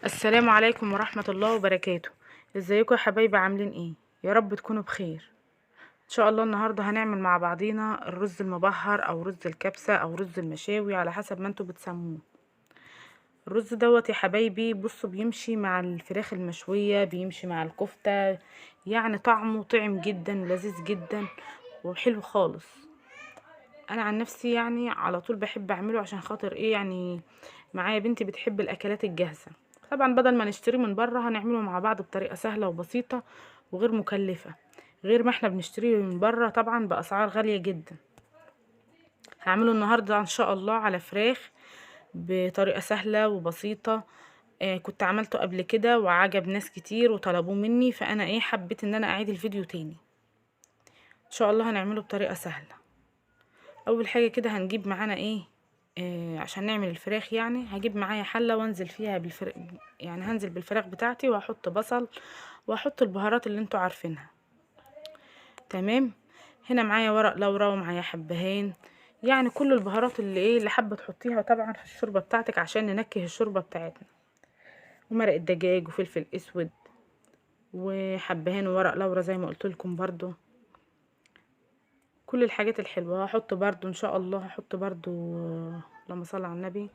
السلام عليكم ورحمة الله وبركاته. ازيكم يا حبايبي؟ عاملين ايه؟ يا رب تكونوا بخير ان شاء الله. النهاردة هنعمل مع بعضينا الرز المبهر او رز الكبسة او رز المشاوي على حسب ما انتوا بتسموه. الرز دوت يا حبايبي بصوا بيمشي مع الفراخ المشوية، بيمشي مع الكفتة، يعني طعمه طعم جدا ولذيذ جدا وحلو خالص. انا عن نفسي يعني على طول بحب اعمله عشان خاطر ايه، يعني معايا بنتي بتحب الاكلات الجاهزة، طبعا بدل ما نشتريه من بره هنعمله مع بعض بطريقة سهلة وبسيطة وغير مكلفة، غير ما احنا بنشتريه من بره طبعا باسعار غالية جدا. هعمله النهاردة ان شاء الله على فراخ بطريقة سهلة وبسيطة. كنت عملته قبل كده وعجب ناس كتير وطلبوه مني، فانا حبيت ان انا اعيد الفيديو تاني. ان شاء الله هنعمله بطريقة سهلة. اول حاجة كده هنجيب معانا ايه، عشان نعمل الفراخ، يعني هجيب معايا حلة وانزل فيها بالفراخ، يعني هنزل بالفراخ بتاعتي وهحط بصل وهحط البهارات اللي انتوا عارفينها. تمام. هنا معايا ورق لورا ومعايا حبهان، يعني كل البهارات اللي اللي حابة تحطيها طبعا في الشوربة بتاعتك عشان ننكه الشوربة بتاعتنا، ومرق الدجاج وفلفل اسود وحبهان وورق لورا زي ما قلت لكم برضو، كل الحاجات الحلوة. هحط برضو ان شاء الله، هحط برضو اللهم صل على النبي،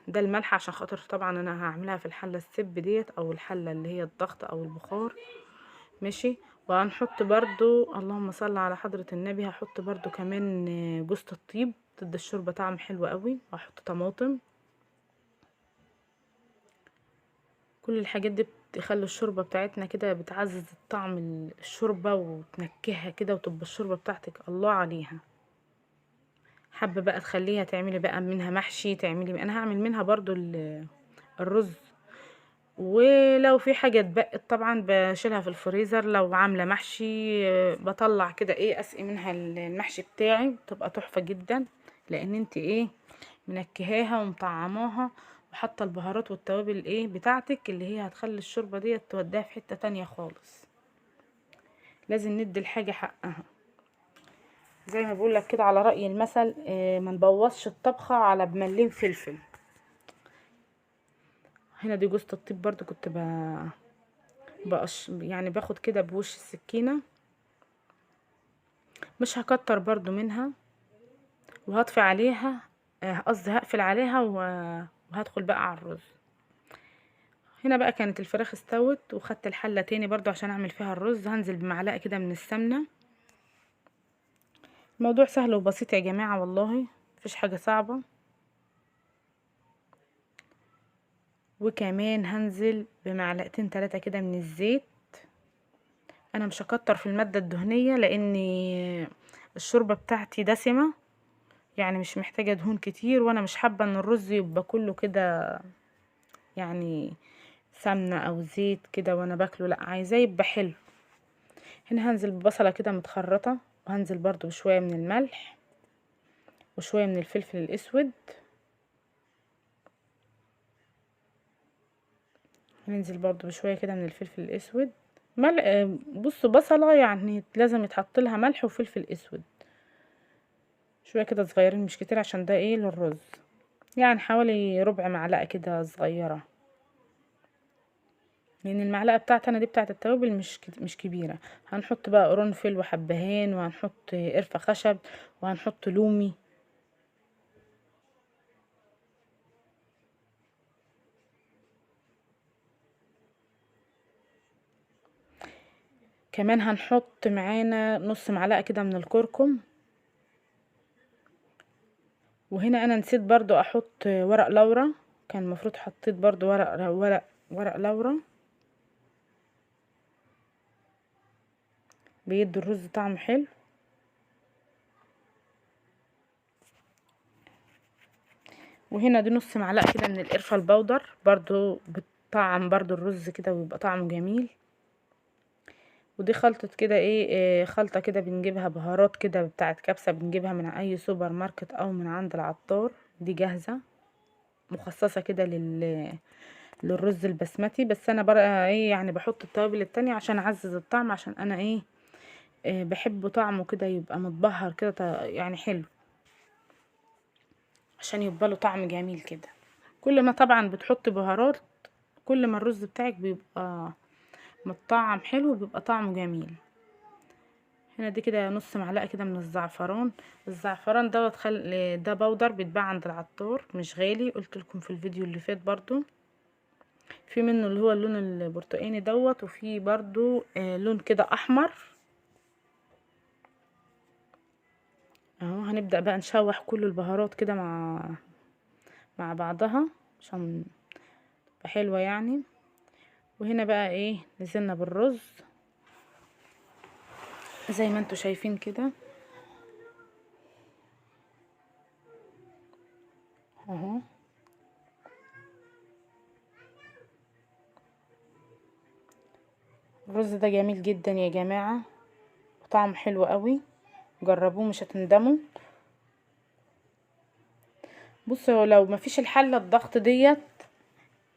ده الملح عشان خاطر طبعا انا هعملها في الحلة السب ديت او الحلة اللي هي الضغط او البخار، ماشي. وهنحط برضو اللهم صل على حضره النبي، هحط برضو كمان جوزة الطيب تدي الشوربة طعم حلو قوي، وهحط طماطم. كل الحاجات دي بتخلي الشوربة بتاعتنا كده، بتعزز الطعم الشوربة وتنكهها كده، وتبقى الشوربة بتاعتك الله عليها. حابة بقى تخليها تعملي بقى منها محشي، تعملي، انا هعمل منها برضو الرز، ولو في حاجة اتبقت طبعا بشيلها في الفريزر. لو عامله محشي بطلع كده اسقي منها المحشي بتاعي، بتبقى تحفة جدا، لان انت منكهاها ومطعماها وحاطه البهارات والتوابل بتاعتك اللي هي هتخلي الشوربة ديت توديها في حتة تانية خالص. لازم ندي الحاجة حقها، زي ما بقولك كده على رأي المثل، ما نبوظش الطبخة على بملين فلفل. هنا دي جوزة الطيب برضو كنت بقش، يعني باخد كده بوش السكينة، مش هكتر برضو منها، وهطفي عليها، قصدي هقفل عليها وهدخل بقى على الرز. هنا بقى كانت الفراخ استوت، وخدت الحلة تاني برضو عشان اعمل فيها الرز. هنزل بمعلقة كده من السمنة. الموضوع سهل وبسيط يا جماعة والله، مفيش حاجة صعبة. وكمان هنزل بمعلقتين 3 كده من الزيت. انا مش هكتر في المادة الدهنية لان الشوربة بتاعتي دسمة، يعني مش محتاجة دهون كتير، وانا مش حابة ان الرز يبقى كله كده يعني سمنة او زيت كده وانا باكله، لا عايزاه يبقى حلو. هنا هنزل ببصلة كده متخرطة، وهنزل برضو بشوية من الملح وشوية من الفلفل الاسود. هننزل برضو بشوية كده من الفلفل الاسود، ملح. بصوا بصلة يعني لازم يتحط لها ملح وفلفل اسود، شوية كده صغيرين مش كتير عشان ده للرز، يعني حوالي ربع معلقة كده صغيرة، لان المعلقة بتاعتي انا دي بتاعت التوابل مش كبيرة. هنحط بقى قرنفل وحبهان، وهنحط قرفة خشب، وهنحط لومي. كمان هنحط معانا نص معلقة كده من الكركم. وهنا انا نسيت برضو احط ورق لورا، كان المفروض حطيت برضو ورق لورا، بيدي الرز طعم حلو. وهنا دي نص معلقة كده من القرفة البودر، برضو بتطعم برضو الرز كده ويبقى طعمه جميل. ودي خلطة كده خلطة كده بنجيبها بهارات كده بتاعت كبسة، بنجيبها من اي سوبر ماركت او من عند العطار، دي جاهزة مخصصة كده للرز البسمتي. بس انا بقى يعني بحط التوابل التانية عشان اعزز الطعم، عشان انا بحب طعمه كده يبقى متبهر كده، يعني حلو، عشان يبقى له طعم جميل كده. كل ما طبعا بتحطي بهارات كل ما الرز بتاعك بيبقى متطعم حلو، بيبقى طعمه جميل. هنا دي كده نص معلقه كده من الزعفران. الزعفران دوت ده بودر بيتباع عند العطار، مش غالي، قلت لكم في الفيديو اللي فات برضو. في منه اللي هو اللون البرتقاني دوت، وفي برضو لون كده احمر اهو. هنبدأ بقى نشوح كل البهارات كده مع بعضها عشان تبقى حلوة يعني. وهنا بقى ايه، نزلنا بالرز زي ما انتوا شايفين كده اهو. الرز ده جميل جدا يا جماعة، وطعمه حلو قوي، جربوه مش هتندموا. بصوا لو مفيش الحلة الضغط ديت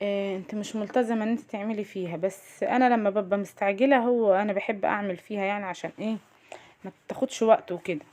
انت مش ملتزمة ان انت تعملي فيها، بس انا لما ببقى مستعجلة هو انا بحب اعمل فيها يعني، عشان ايه ما تاخدش وقت وكده.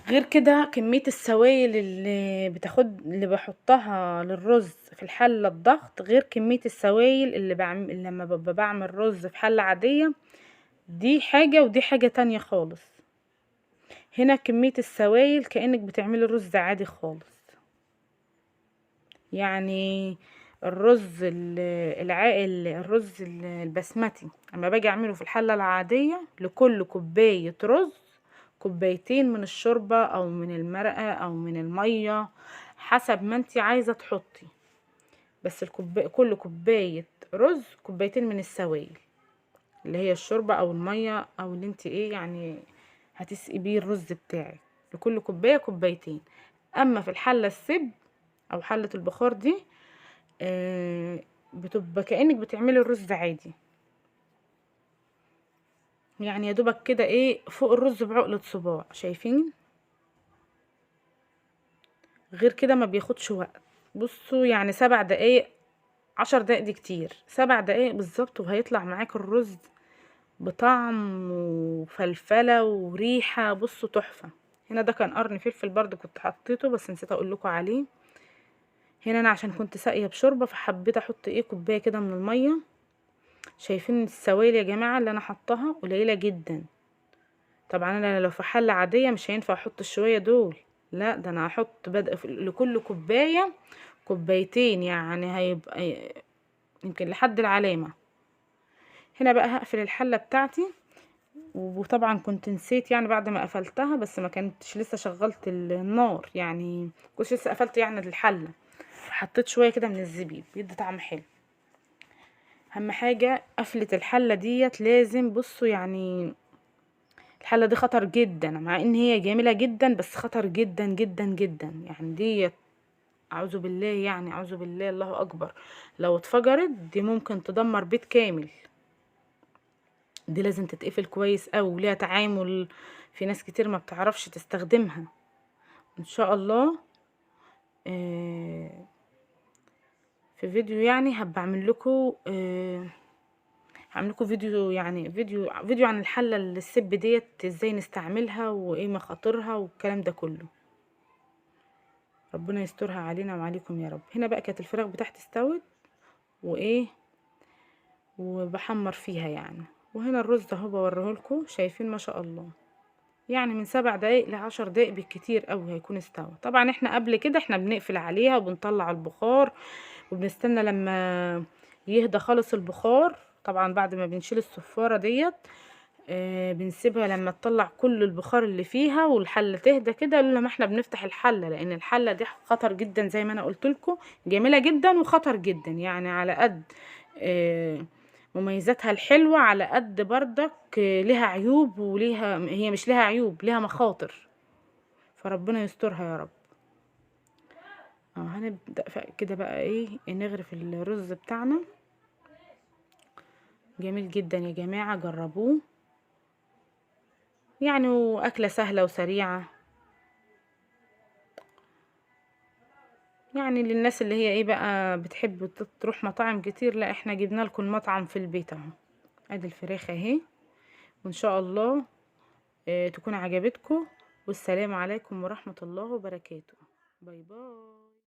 غير كده كمية السوائل اللي بتاخد اللي بحطها للرز في الحلة الضغط غير كمية السوائل اللي بعمل لما ببقى بعمل رز في حله عادية، دي حاجة ودي حاجة تانية خالص. هنا كمية السوائل كأنك بتعملي الرز عادي خالص، يعني الرز العائل الرز البسمتي لما باجي اعمله في الحلة العادية لكل كوباية رز كوبايتين من الشوربة او من المرقه او من المية حسب ما انت عايزه تحطي، بس كل كوباية رز كوبايتين من السوائل اللي هي الشوربة او المية او اللي انت ايه يعني هتسقي بيه الرز بتاعك، لكل كوباية كوبايتين. اما في الحلة السب او حله البخار دي بتبقى كأنك بتعملي الرز عادي، يعني يا دوبك كده ايه فوق الرز بعقلة صباع، شايفين؟ غير كده ما بياخدش وقت. بصوا يعني 7 دقايق 10 دقايق دي كتير، 7 دقايق بالظبط وهيطلع معاك الرز بطعم وفلفلة وريحة، بصوا تحفة. هنا ده كان قرن فلفل برضو كنت حطيته بس نسيت اقول لكم عليه. هنا انا عشان كنت ساقيه بشوربه فحبيت احط ايه كوباية كده من المية. شايفين السوائل يا جماعة اللي انا حطاها قليله جدا، طبعا انا لو في حله عادية مش هينفع احط الشويه دول، لا ده انا هحط بدء لكل كوباية كوبايتين، يعني هيبقى يمكن لحد العلامة. هنا بقى هقفل الحلة بتاعتي، وطبعا كنت نسيت يعني بعد ما قفلتها، بس ما كنتش لسه شغلت النار، يعني كنت لسه قفلت يعني الحلة، حطيت شوية كده من الزبيب بيدي طعم حلو. اهم حاجة قفله الحلة ديت لازم، بصوا يعني الحلة دي خطر جدا، مع ان هي جميلة جدا بس خطر جدا جدا جدا، يعني ديت اعوذ بالله، يعني اعوذ بالله الله اكبر، لو اتفجرت دي ممكن تدمر بيت كامل. دي لازم تتقفل كويس قوي، وليها تعامل، في ناس كتير ما بتعرفش تستخدمها. ان شاء الله في فيديو يعني هبقى اعمل لكم هعمل لكم فيديو، يعني فيديو عن الحلة السب ديت ازاي نستعملها وايه مخاطرها والكلام ده كله. ربنا يسترها علينا وعليكم يا رب. هنا بقى كانت الفراخ بتاعتي استوت وايه وبحمر فيها يعني. وهنا الرز اهو بوريهولكم، شايفين ما شاء الله، يعني من 7 دقايق ل10 دقايق بالكتير قوي هيكون استوى. طبعا احنا قبل كده احنا بنقفل عليها وبنطلع البخار وبنستنى لما يهدى خالص البخار. طبعا بعد ما بنشيل الصفارة ديت بنسيبها لما تطلع كل البخار اللي فيها والحلة تهدى كده، لما احنا بنفتح الحلة، لان الحلة دي خطر جدا زي ما انا قلت لكم، جميلة جدا وخطر جدا، يعني على قد مميزاتها الحلوة على قد بردك لها عيوب، وليها هي مش لها عيوب، لها مخاطر، فربنا يسترها يا رب. هنبدأ كده بقى ايه نغرف الرز بتاعنا. جميل جدا يا جماعة، جربوه يعني، واكلة سهلة وسريعة، يعني للناس اللي هي ايه بقى بتحب تروح مطاعم كتير، لا احنا جبنا لكم المطعم في البيت اهو. ادي الفراخ اهي، وان شاء الله تكون عجبتكم، والسلام عليكم ورحمة الله وبركاته. bye bye.